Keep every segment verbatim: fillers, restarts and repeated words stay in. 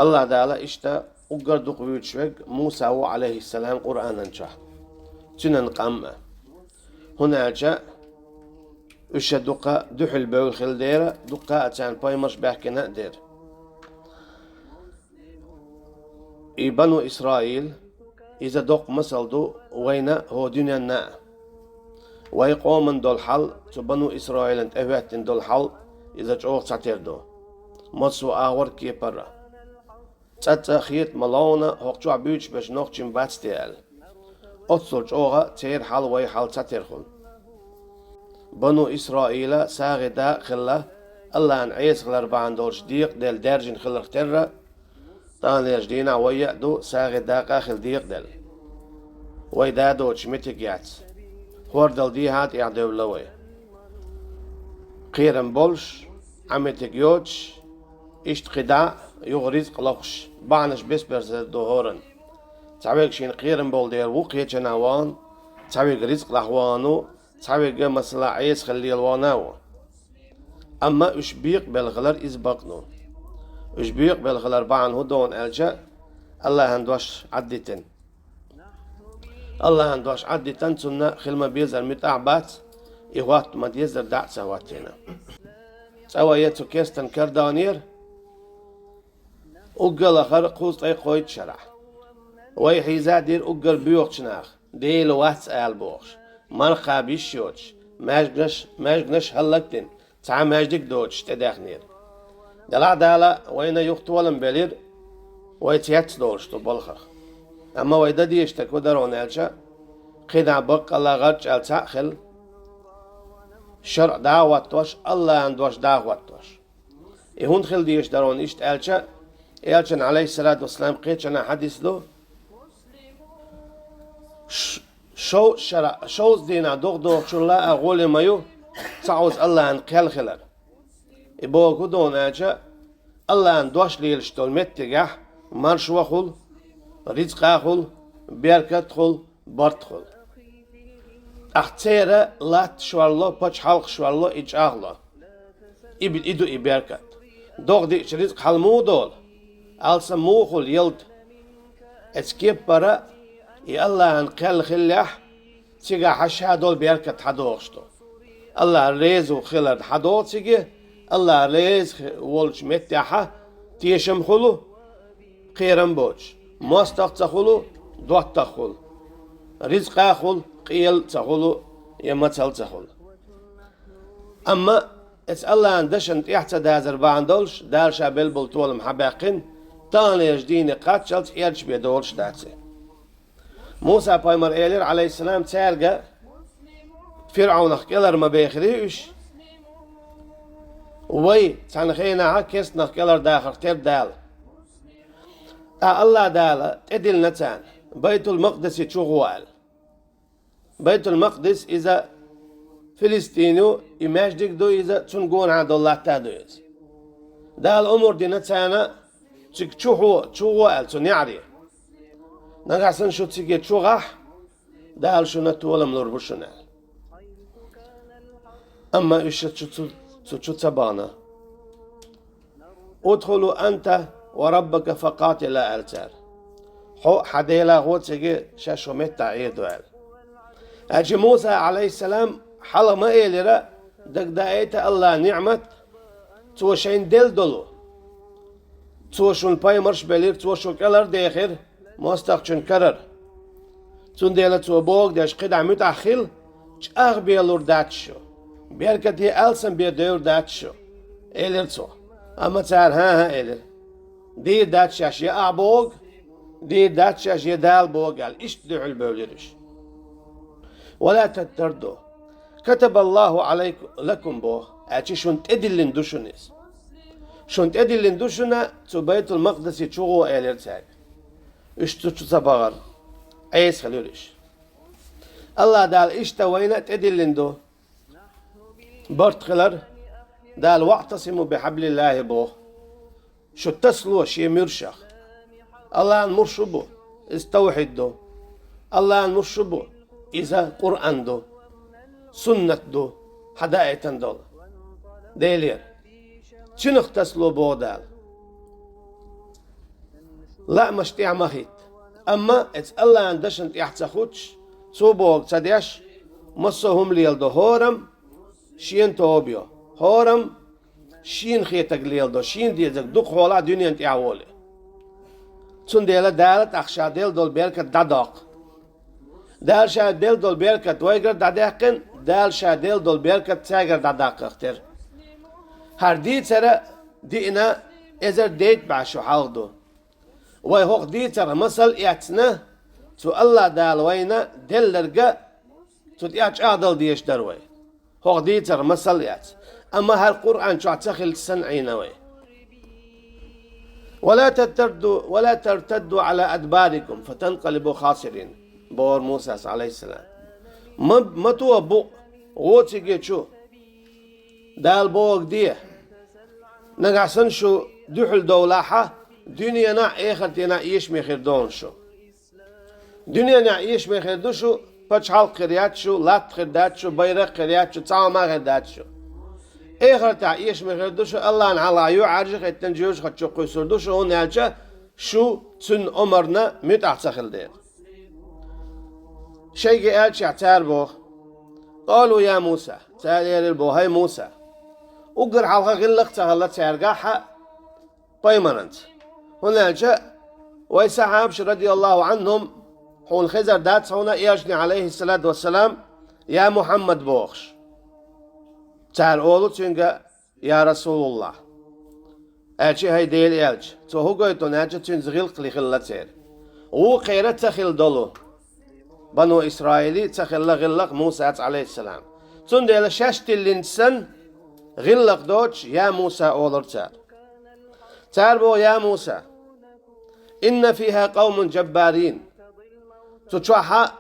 Аллахь Дала иштта уггар дукха вуьйцуш верг Муса ву, Ӏалайхиссалам, Къуръанан чохь. Цуьнан къам а. ХӀунда аьлча уьш дукха дуьхьал бевлла хилла дера, дукха а царна пайхамарш баьхкина а дера. И Бану Исраил, иза доккха масал ду вайна хӀокху дуьненна а. Вай къоман долу хьал, цу Бану Исраилан тӀехӀоьттина долу хьал, иза чӀогӀа цхьатера ду. Массо а агӀор а, кепара а. ЦӀа-цӀа хета ма ловна, хӀокху чохь буьйцуш берш нохчийн бац те аьлла. Оццул чӀогӀа церан хьал вай хьал цхьатера хуьлу. Бану Исраила сагӀи дакъа хилла, Аллахьан Ӏеса хилар бахьана долуш декъаделла даьржина хиларх терра, таханлерчу дийнахь вай а ду сагӀи дакъа а хилла декъаделла. Вай да доцуш меттиг яц. ХӀордал дехьа а тӀехь девлла вай. Кхерам болуш, Ӏа меттиг йоцуш, иштта кхидӀа а юха ризкъ лохуш, бахьанаш бес-бесара ду хӀоранна. Цхьаверг шена кхерам болу дела ву кхечанхьа вахана, цхьаверг ризкъ лахь вахана ву, цхьаверг, масала, Ӏеса хила лела вахана а ву. Амма уьш бекъабелла хилар иза бакъ ду. Уьш бекъабелла хилар бахьана хӀун ду аьлча, Аллахьан дош Ӏаддитина. Аллахьан дош Ӏаддитина, цунна хила ма-беззара муьтӀахь бац, и хӀотта ма-деззара дӀа а ца хӀоттийна. Цкъа вай цу кестан карадаханера, уггар лахара кхузткъе кхойтта шарахь. Вай хьийзадийра уггар боьхачу наха, Дела вац ала бохуш, марха кхаба йиш йоцуш, маьжгнаш, маьжгнаш хӀаллакдина, цхьа а маьждиг доцуш тӀедаьхнера. Делахь а Дала вайна юхатолам белира, вай цецдолуш ду балхах. Амма вай дан дезаш дерг хӀун дара аьлча, кхидӀа баккъалла гӀарчӀ аьлла цхьаъ хилла, шарӀ дӀа а хӀоттош, Аллахьан дош дӀа а хӀоттош. И хӀунда хила дезаш дара аьлча, Элчан, Ӏалайхиссалату вассалам, кхечанхьа хьадис ду: Ш-, шовзткъа шара, шовзткъа дийнахь догӀа дохучул а гӀоле ма ю, цхьа Ӏовза Аллахьан кхел хилар. И бохург хӀун ду аьлча, Аллахьан дош лелаш долу меттигехь маршо хуьлу, рицкъа хуьлу, беркат хуьлу, барт хуьлу. ТӀаккха церан латта шорло, пачхьалкх шорло, и чӀагӀло. И б-, и ду и беркат. ДогӀа диъча рицкъ хьала муха долу? Алсам муха хуьлу, ялта? Эцу кеппара и Аллахьан кхел хиллехь, цигахь ша долу беркат хьадогӀуш ду. Аллахь реза ву хиларна хьадогӀу цига, Аллахь реза хи-, волчу меттехьа тешам хуьлу, кхерам боцуш, мостагӀа ца хуьлу, доттагӀа хуьлу, рицкъа хуьлу, къелла ца хуьлу я мацалла ца хуьлу. Амма эцу Аллахьан дашан тӀехь ца дазар бахьана долуш, Дала ша белла болу толам хьабаьккхина, таханлерчу дийне кхаччалц эрча бен долуш дац и. Муса пайхамар элира, Ӏалайхиссалам, цаьрга: «ФирӀавнах кӀелхьара ма бехирий уьш? Вай цхьана хенахьа кестнах кӀелхьардахарх тера Дала». Ткъа Аллахь Дала тӀедиллина царна, Байтул-Макъдисе чу гӀо аьлла. Байтул-Макъдис иза Филистин ю, и маьждиг ду иза, цунна гонахьа долу латта ду иза. Дала омра дина царна, цига чу гӀо, чу гӀо аьлла, цу неӀаре. Нагахь санна шу цига чу гӀахь, Дала шуна толам лур бу шуна аьлла. Амма уьш цу, цу, цу чу ца бахана. «Удхул анта ва раббука факъатила», аьлла цара. «Хьо а, хьан Дела а гӀо цига, шаьш хӀокху меттехь Ӏер ду», аьлла. Аьлча Муса, Ӏалайхиссалам, хьалха ма элира, дагадаийта Аллахьан ниӀмат, Цо шайна делла долу. Цо шуна пайхамарш белира, Цо шу кӀелхьардехира мостагӀчун карара. Цундела Цо бохург деш кхидӀа муьтӀахь хила, чӀагӀбелур дац шу. Беркате, алсам бен девр дац шу, элира Цо. Амма цара хӀан-хӀа элира. Дийр дац шаьш я ахь бохург, дийр дац шаьш я Дала бохург аьлла, иштта дуьхьал бевлира уьш. «Ва ла таттарду, катабаллаху алайку-, лакум», боху, аьлча шуна тӀедиллина ду шуна иза. Шуна тӀедиллина ду шуна цу Байтул-Макъдисе чу гӀо, элира цаьрга. Уьш цу чу ца бахара, Ӏеса хилира уьш. Аллахь Дала иштта вайна а тӀедиллина ду. Барт хилар, Дала: «ВаӀтасиму бихьаблиллахи», боху. Шу тасло Шен муьршах. Аллахьан муьрш шу бу, иза тавхьид ду. Аллахьан муьрш шу бу, иза Къуръан ду, суннат ду, хьадаийтина долу Делера. Цуьнах тасло боху Дала. лаамашта тӀехь ма хӀитта. Амма эцу АллахӀан дашна тӀехь ца хуттуш, цо бохург ца деш, массо а хӀума леладо, хӀораммо шена тоба йо, хӀораммо шена хетарг леладо, шена дезарг дукха хьолахь дуьненна тӀехь волий. Цундела Дала тӀаккха Ша делла долу беркат дӀадоккху. Дала Ша делла долу беркат вайгара дӀадаьккхина, Дала Ша делла долу беркат цаьргара дӀадаккхарх тера. ХӀара дийцар а диъна эзар дейтта бӀе шо хьалха ду. Вай хӀокху дийцарх масал эцна, цу АллахӀ Дала вайна делларг а цу тӀехь чӀагӀдала дезаш дара вай. ХӀокху дийцарх масал эцна. Амма хӀара Къуръан чохь ца хилча санна Ӏийна вай. «ولا ترتدوا، ولا ترتدوا على أدباركم فتنقلبوا خاسرين», бохура Мусас, Ӏалайхиссалам. Ма, ма тоха букъ гӀо цига чу. Дала бохург де. Нагахь санна шу дуьхьал довлахь, дуьненахь а, эхартенахь а эшаме хир ду шу. Дуьненахь эшаме хир ду шу, пачхьалкх хир яц шу, латта хир дац шу, байракх хир яц шу, цхьа хӀума а хир дац шу. Эхартахь эшаме хир ду шу, АллахӀна хьалха юьхьӀаьржа хӀиттина жоьжахати чу кхуьйсур ду шу, хӀунда аьлча шу Цуьнан омарна муьтӀахь ца хилла дела. Шайга аьлча цара боху: «قالوا يا موسى», цара элира боху: «ХӀай Муса». Уггар хьалха гӀиллакх ца хилла цаьргахь а, пайхамарца. ХӀунда аьлча вай сахьабаш, радияллаху Ӏанхум, хьуна хезар дац хьуна элчане, Ӏалайхиссалату вассалам, «Я Мухьаммад» бохуш. Цара олу цуьнга: «Я Расулаллах», аьлча, хӀай Делан элча. Цо хӀун гойту аьлча, цуьнца гӀиллакх хилла церан. Вукхеран ца хилла долу. Бану Исраилан ца хилла гӀиллакх Мусаца, Ӏалайхиссалам. Цундела шаьш тиллинчу санна, гӀиллакх доцуш, «Я Муса» олура цара. Цара боху: «Я Муса, إن فيها قوما جبارين». Цу чохь а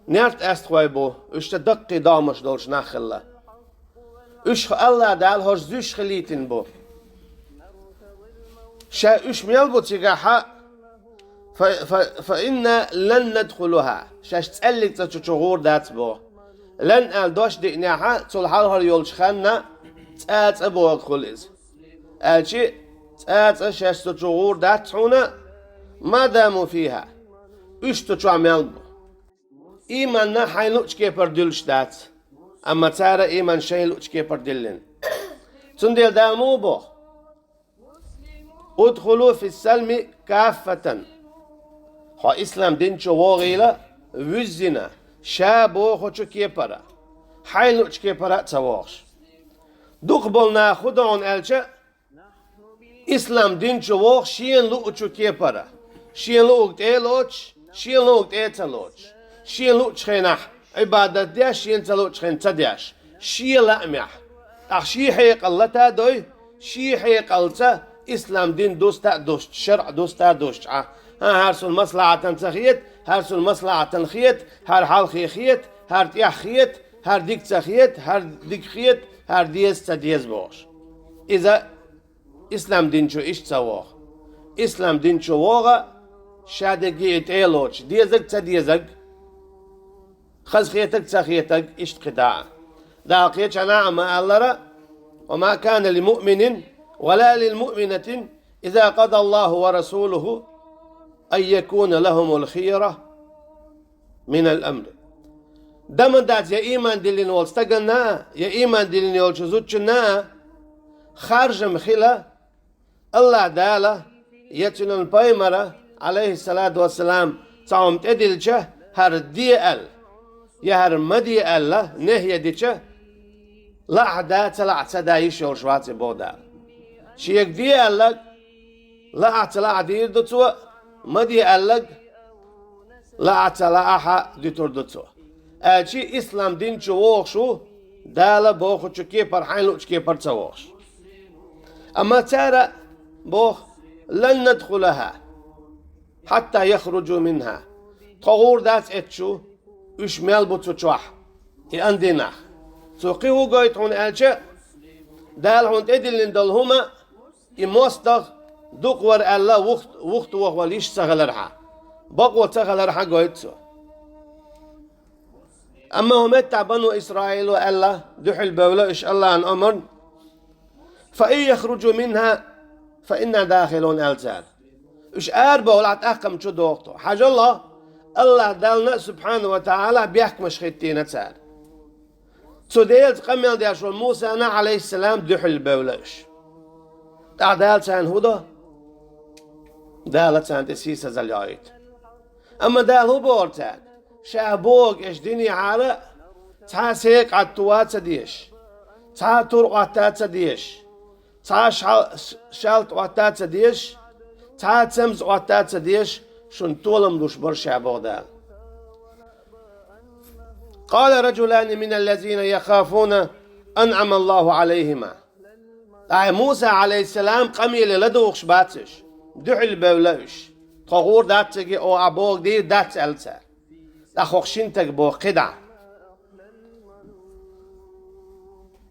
нерт астхой бу, уьш ца даккхий догӀмаш долуш нах хилла. Уьш АллахӀ Дала хӀорш зуьйш хилийтина бу. Ша уьш мел бу цигахь а, «ف، ف، فإنا لن ندخلها», шаьш цӀеллиг цӀа цу чу гӀур дац боху. «لن» аьлла дош диънехь а, цул хьалхара йолчу ханна цӀа а цӀа бохург хуьлу иза. Аьлча, цӀа а цӀа шаьш цу чу гӀур дац хьуна, «ما داموا فيها», уьш цу чохь мел бу. Ийманна хьайн луъучу кепара дуьллуш дац, амма цара ийман шайн луъучу кепара диллина. Цундела Дала муха боху: «ادخلوا في السلم كافة». Хьо ислам дин чу вогӀийла, вуьззина, ша бохучу кепара, хьайн луъучу кепара а ца вогӀуш. Дукхахболу наха хӀун до хьуна аьлча, ислам дин чу вогӀу шена луъучу кепара, шена луъург тӀе а лоцуш, шена луъург тӀе а ца лоцуш, шена луъучу хенахь Ӏибадат деш, шена ца луъучу хенахь ца деш, шен лаамехь, тӀаккха шен хьекъал лата а дой, шен хьекъалца ислам дин дуста а дустуш, шарӀ дуста а дустуш Ӏа. ХӀан, хӀара суна маслахьатана ца хета, хӀара суна маслахьатана хета, хӀара хьалхе хета, хӀара тӀехь хета, хӀара дика ца хета, хӀара дика хета, хӀара деза ца деза бохуш. Иза ислам дин чу иштта ца вогӀу. Ислам дин чу вогӀу, ша дерриге а тӀе а лоцуш, дезарг ца дезарг, хазахетарг ца хетарг, иштта кхидӀа а. Дала кхечанхьа а ма-аллара: «وما كان لمؤمن ولا لمؤمنة إذا قضى الله ورسوله أن يكون لهم الخيرة من الأمر». Дан ма дац я ийман диллина волу стаганна а, я ийман диллина йолчу зудчунна а харжам хила, АллахӀ Дала я Цуьнан пайхамара, Ӏалайхиссалату вассалам, цхьа хӀума тӀедиллича, хӀара де аьлла, я хӀара ма де аьлла, нехье дича, лаахь да, ца лаахь ца да йиш йолуш вац и, боху Дала. Шега де аьлларг, лаахь ца лаахь дийр ду цо, ма де аьлларг, лаахь ца лаахь а дуьтур ду цо. Аьлча ислам дин чу вогӀуш ву, Дала бохучу кепара, хьайн луъучу кепара ца вогӀуш. Амма цара боху: «لن ندخلها حتى يخرجوا منها». Тхо гӀур дац эцчу, уьш мел бу цу чохь, и ан динахь. Цо кхин хӀун гойту хьуна аьлча, Дала хьуна тӀедиллина долу хӀума, и мостагӀа дукха вара аьлла, вухт-, вухт вохвала йиш ца хилархьа, бакъо ца хилархьа гойту цо. Амма хӀун меттахь бану Исраило аьлла, дуьхьал бевлла уьш АллахӀан омарна: «فإن يخرجوا منها فإنا داخلون», аьлла цара. Уьш арабовлахь, тӀаккха-м чу доху тхо. Хьажал, АллахӀ Далла, субхьанаху ва таӀала, бехкамаш хӀиттийна цара. Цу Делаца къамел деш волу Мусана, Ӏалайхиссалам, дуьхьал бевлла уьш. ТӀаккха Дала царна хӀун до? Дала царна тӀе сийсазалла йоуьйту. Амма Дала хӀун боху цаьрга? Ша боху, аша динехьара цхьа а секхаӀатта ван ца дезаш, цхьа а тур Ӏотта ца дезаш, цхьа а шал-, шалта Ӏотта ца дезаш, цхьа а цамза Ӏотта ца дезаш, шуна толам луш бара ша, боху Дала. قال رجلان من الذين يخافون أنعم الله عليهما. Ткъа Муса, Ӏалайхиссалам, къамеле ладугӀуш бац уьш, дуьхьал бевлла уьш. Тхо гӀур дац цига, оха бохург дийр дац, аьлла цара. ТӀаккха хӀокху шина стага боху кхидӀа.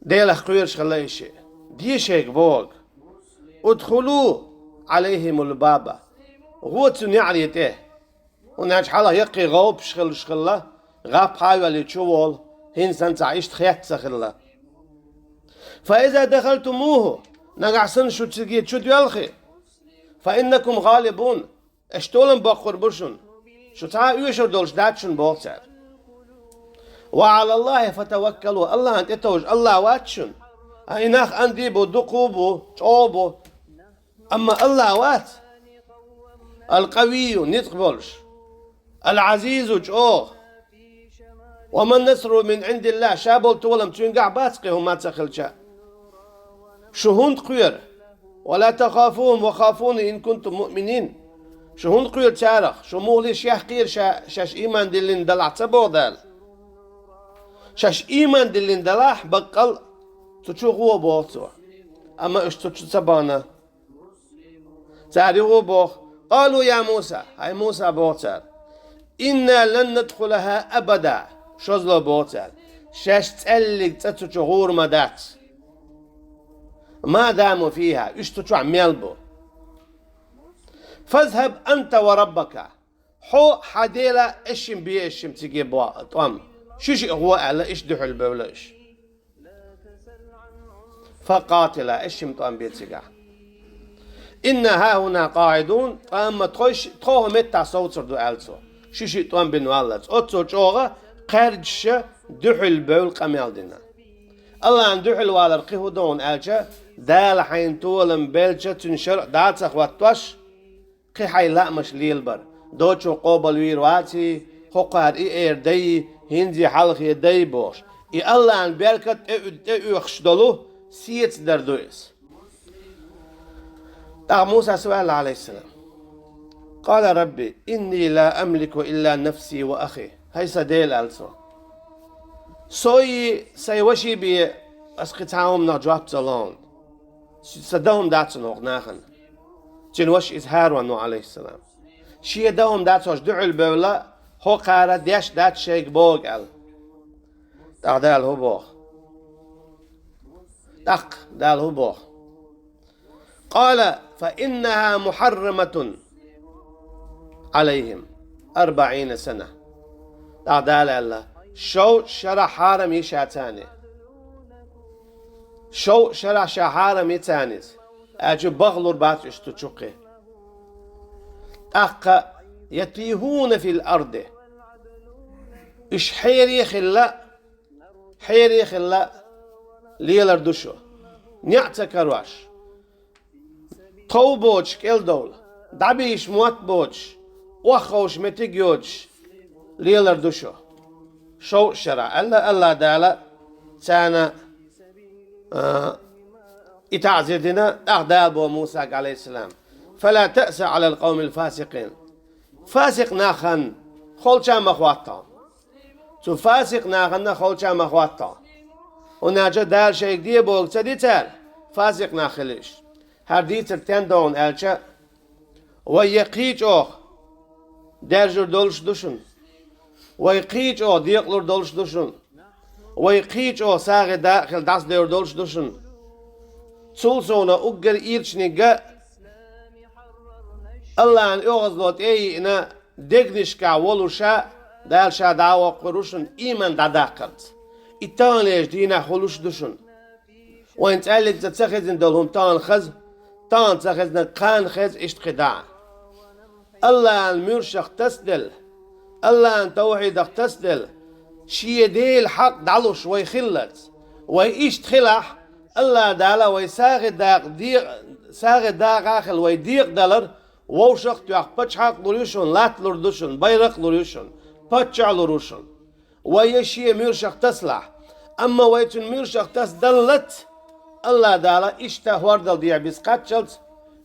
Делах кхоьруш хилла и шиъ. Де шайга бохург: «Удхулу Ӏалайхимул баба». ГӀо цу неӀаре тӀе. ХӀунда аьлча хьалха яккхий гӀовпаш хилуш хилла, гӀап хьа а йолий чу волу, хӀинца санна цхьа иштта хетта ца хилла. «Фа иза дахалтумуху», нагахь санна шу цига чу доьлхий, «фа иннакум гӀалибун», аша толам боккхур бу шуна. Шу цхьа а оьшур долуш дац шуна, боху цара. «Ва Ӏалаллахи фатаваккалу», АллахӀан тӀе товжа АллахӀ вац шуна. Ткъа и нах анди бу, дукха бу, чӀогӀа бу. Амма АллахӀ вац. Ал-Къавийю, ницкъ болуш. Ал-Ӏазизу, чӀогӀа. «Ва ман насру мин Ӏиндиллахь», ша болу толам цуьнгахь бац, кхин хӀума ца хилча. Шу хӀунда кхоьру? «Ва ла тахафухум ва хафуни ин кунтум муъминин». Шу хӀунда кхоьру царах? Шу муххале шех кхера, ша шаьш ийман диллина делахь, ца боху Дала. Шаьш ийман диллина делахь, баккъал а цу чу гӀо, боху цо. Амма уьш цу чу ца бахана. Цара юха а боху: «Къалу я Муса», хӀай Муса, боху цара, «инна лан надхулаха абада», шозлагӀа боху цара, шаьш цӀеллиг цӀа цу чу гӀур ма дац. «Ма даму фиха», уьш цу чохь мел бу. «Фазхаб анта ва раббака», хьо, хьан Дела, эшшим бе, эшшим циге бо тӀом. Ши шиъ гӀо аьлла, иштта дуьхьал бевлла уьш. «Факъатила», эшшим тӀом бе цигахь. «Инна хахуна къаӀидун», тӀом ма тхойш, тхо хӀокху меттехь совцур ду, аьлла цо. Ши шиъ тӀом бина валлалц. Оццул чӀогӀа кхаьрдаш дуьхьал бевлла къамел дина. АллахӀан дуьхьал валар кхин хӀун ду хьуна аьлча, Дала хьайна толам белча, цуьнан шарӀ дӀа а ца хӀоттош, кхин хьайн лаамаш лелабар. Дочо къобалвийр ваций, хӀокхара и эр дай, хӀинзе хьалхе дай бохуш. И АллахӀан беркат тӀе, тӀеоьхуш долу сецадар ду иза. ТӀаккха Мусас ваьлла, Ӏалайхиссалам. «Къала рабби, инни ла амлику илла нафси ва ахи». ХӀай сан Дела, аьлла цо. Сой, сайн ваши бен ас кхин цхьа хӀуманах жоп ца ло хьуна. Сан дан хӀума дац хьуна хӀокху нахана. Цуьнан ваша иза ХӀарун ву, Ӏалайхиссалам. Шен дан хӀума дац хьожа дуьхьал бевлла, хӀокхара деш дац шайга бохург аьлла. ТӀаккха Дала хӀун боху? ТӀаккха Дала хӀун боху? «Къала фа иннаха мухьарраматун Ӏалайхим арбаӀина сана». ТӀаккха Дала аьлла: «Шовзткъа шарахь хьарам йи ша царна». Шовзткъа шарахь ша хьарам йи царна иза, аьлча бахалур бац уьш цу чу кхин. ТӀаккха: «Ятихуна фил арди». Уьш хьере а хилла, хьере а хилла лелар ду шу. НеӀ ца карош, тхов боцуш кӀелдовла, дӀабийша мотт боцуш, охховша меттиг йоцуш лелар ду шу. Шовзткъа шарахь, аьлла АллахӀ Дала царна, а, и таӀзир дина, тӀаккха Дала боху Мусага, Ӏалайхиссалам: «Фала таъса Ӏалал къавмил фасикъин». Фасикъ нахана холча ма хӀотта хьо. Цу фасикъ нахана холча ма хӀотта хьо. ХӀунда аьлча Дала шайга де бохург ца ди цара, фасикъ нах хилийша. ХӀара дийцар стенна ду хьуна аьлча, вай я кхин чӀогӀа даьржур долуш ду шуна, вай кхин чӀогӀа декъалур долуш ду шуна, вай кхин чӀогӀа сагӀина да а хилла дӀасадевр долуш ду шуна. Цул совнаха уггар ирчаниг а АллахӀан оьгӀазло тӀе а йиъна, дегнашкахь волуша Дала ша дӀа а воккхур ву шуна ийман дӀадаккхарца. И таханлерчу дийнахь хуьлуш ду шуна. Вайн цӀаьллиг цӀа ца хезна долу хӀума тахана хаза, тахана ца хезнарг кхана хеза, иштта кхидӀа а. Аллахьан муьршах тасделла, Аллахьан тавхьидах тасделла, шен Делан хьакъ дӀалуш вай хиллалц. Вай иштта хилахь, Аллахь Дала вай сагӀи дакъа де-, сагӀи дакъа хила вай декъадалар, вовшах а тоьхна пачхьалкх лур ю шуна, латта лур ду шуна, байракх лур ю шуна, паччахь лур ву шуна. Вай я шен муьршах тасалахь. Амма вай цуьнан муьршах тасадаллалц, Аллахь Дала иштта хӀордал дехьа бицкхаччалц,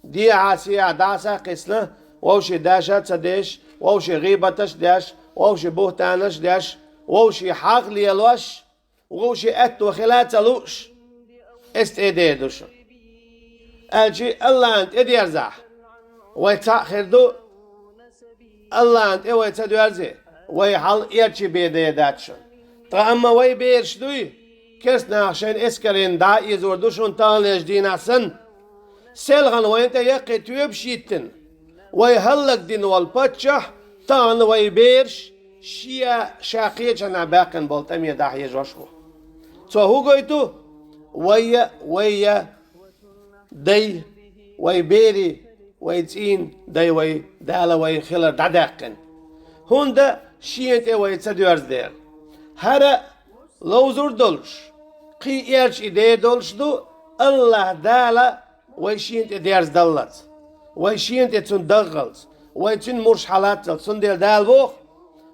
дехьа-сехьа дӀа а схьакхиссина, вовшийн даша а ца деш, вовшийн гӀийбаташ а деш, вовшийн буьхтанаш а деш, вовшийн хьагӀ лелош, вовшийн аьтто хила а ца лууш, эс тӀе дер ду шуна. Аьлча Аллахьан тӀедерзахь, вай цхьаъ хир ду, Аллахьан тӀе вай ца доьрзе, вай хьал эрчий бе дер дац шуна. Ткъа амма вай бераш дуй, керста наха шайна эскарийн дӀа а езор ду шуна таханлерчу дийнахь санна. Селхана вайна тӀе яккхий тоьпаш йиттина, вай хӀаллакдина волу паччахь, тахана вай бераш, шен ша кхечанхьа баьккхина болу тӀаме дӀахьежош ву. Цо хӀун гойту? Вай а, вай а, дай, вай бери, вай цӀийнан дай вай, Дала вай хилар дӀадаьккхина. ХӀунда шена тӀе вай ца доьрза дера. ХӀара ловзур долуш, кхин эрчий дер долуш ду, Аллахь Дала вай шена тӀе дерзадаллалц, вай шена тӀе цунна дагӀалц, вай цуьнан муьрш хьалаццалц. Цундела Дала боху: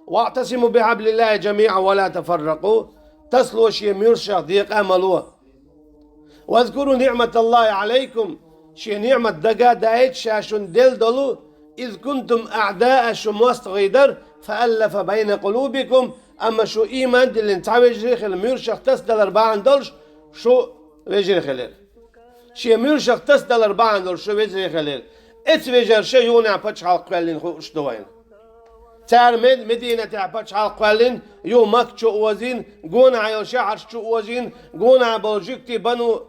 «ВаӀтасиму бихьаблиллахьи жамиӀан ва ла тафарракъу», тасало шен муьршах декъа а ма ло. «Вазкуру ниӀматаллахьи Ӏалайкум», шен ниӀмат дага а даийта ша шуна делла долу, «из кунтум аӀдаан», шу мостагӀий дара, «фааллафа байна къулубикум», амма шу ийман а диллина цхьа вежарий а хилла, муьршах тасадалар бахьана долуш, шу вежарий хилира. Шен муьршах тасадалар бахьана долуш шу вежарий хилира. Эцу вежарша юханехьа пачхьалкх кхоьллина хууш ду вайна. Цара Мед-, Мединатехь пачхьалкх кхоьллина, юха Макка чу озийна, гонахьа йолу шахьарш чу озийна, гонахьа болу жуьгтий Бану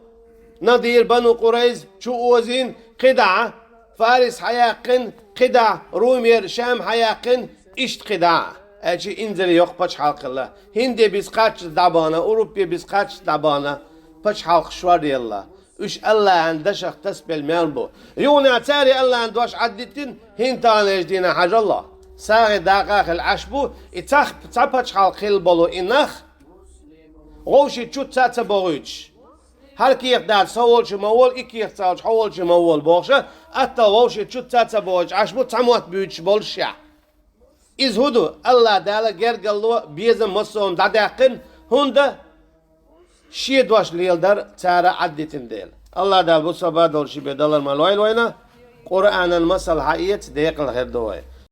Надир, Бану Къурайз чу озийна, кхидӀа Фарис хьаяьккхина, кхидӀа Румера Шам хьаяьккхина, иштта кхидӀа. Аьлча инзаре йоккха пачхьалкх хилла. ХӀинде бицкхаччалц дӀабахана, Урупе бицкхаччалц дӀабахана, пачхьалкх шоръелла. Уьш Аллахьан дашах тасабелла мел бу. Юханехьа цара Аллахьан дош Ӏаддиттина, хӀинца таханлерчу дийнахь хьажалло. СагӀи дакъа а хилла Ӏаш бу, и цхьа, цхьа пачхьалкх хилла болу и нах, вовшийн чу цхьаъ ца бохуьйтуш. ХӀара кехат дац, со волчу ма волу, и кехат ца олуш, хьо волчу ма волу бохуша, атта вовшийн чу цхьаъ ца бохуьйтуш Ӏаш бу, цхьа мотт буьйцуш болуш шех. Иза хӀун ду? Аллахь Дала гергарло, безам, массо а хӀума дӀадаьккхина, хӀунда шен дош леладар цара Ӏаддитина дела. Аллахь Дала бусалба долуш бен далар ма лойла вайна, Къуръанан масал хьаэца декъала хир ду вай.